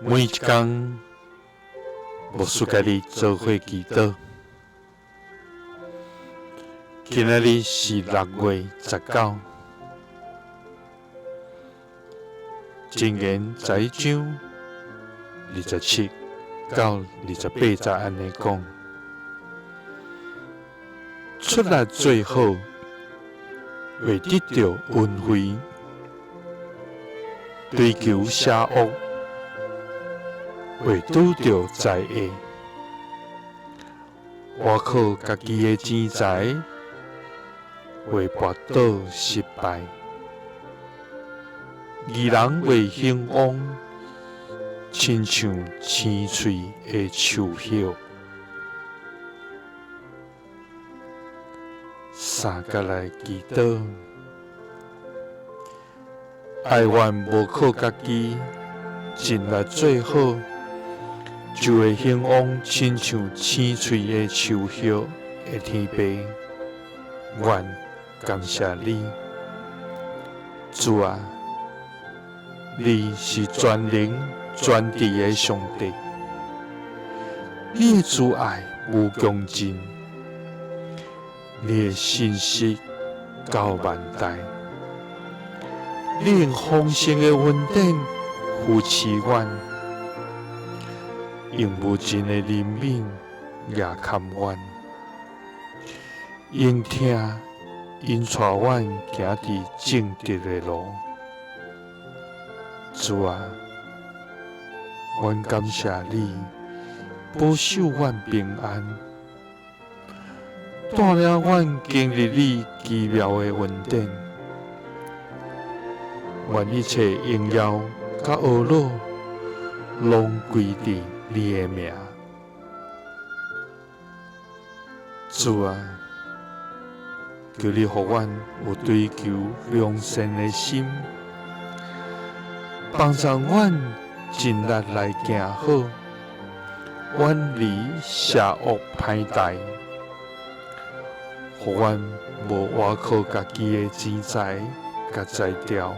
每一工，牧師佮你做伙祈禱。今仔日是6月19，箴言11章27到28節按呢講：出力做好，會得著恩惠；追求邪惡，會拄著災厄。倚靠家己的錢財，會跋倒失敗；義人會興旺，親像青翠的樹葉。三佮來祈禱，哀怨無靠家己，盡力做好，就會興旺，親像青翠的樹葉的天父，阮感謝你，主啊，你是全能全智的上帝，你的慈愛無窮盡，你的信實到萬代，你用豐盛的恩典扶持阮，用無盡的憐憫倚看阮，用疼引帶阮行佇正直的路。主啊，阮感謝你保守阮平安，帶領阮經歷你奇妙的恩典。願一切榮耀佮懊惱，攏歸佇你的名。主啊，求你予阮有追求良善的心，幫助阮盡力來行好，遠離邪惡歹代，予阮無倚靠家己的錢財佮才調，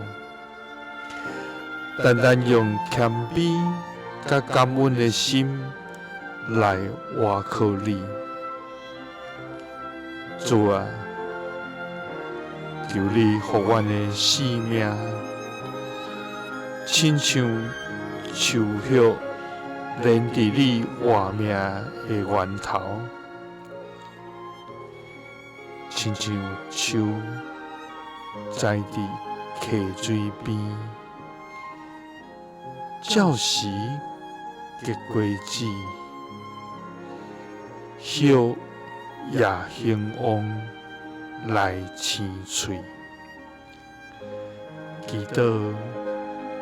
單單用謙卑佮感恩的心來倚靠你。主啊，求你予阮的生命，親像樹葉連佇你活命的源頭，親像樹栽佇溪水邊，照時結果子，葉也興旺來青翠。祈禱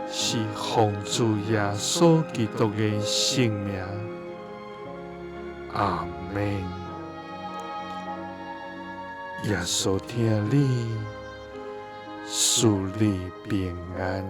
是奉主耶穌基督的聖名，阿們。耶穌疼你，賜你平安。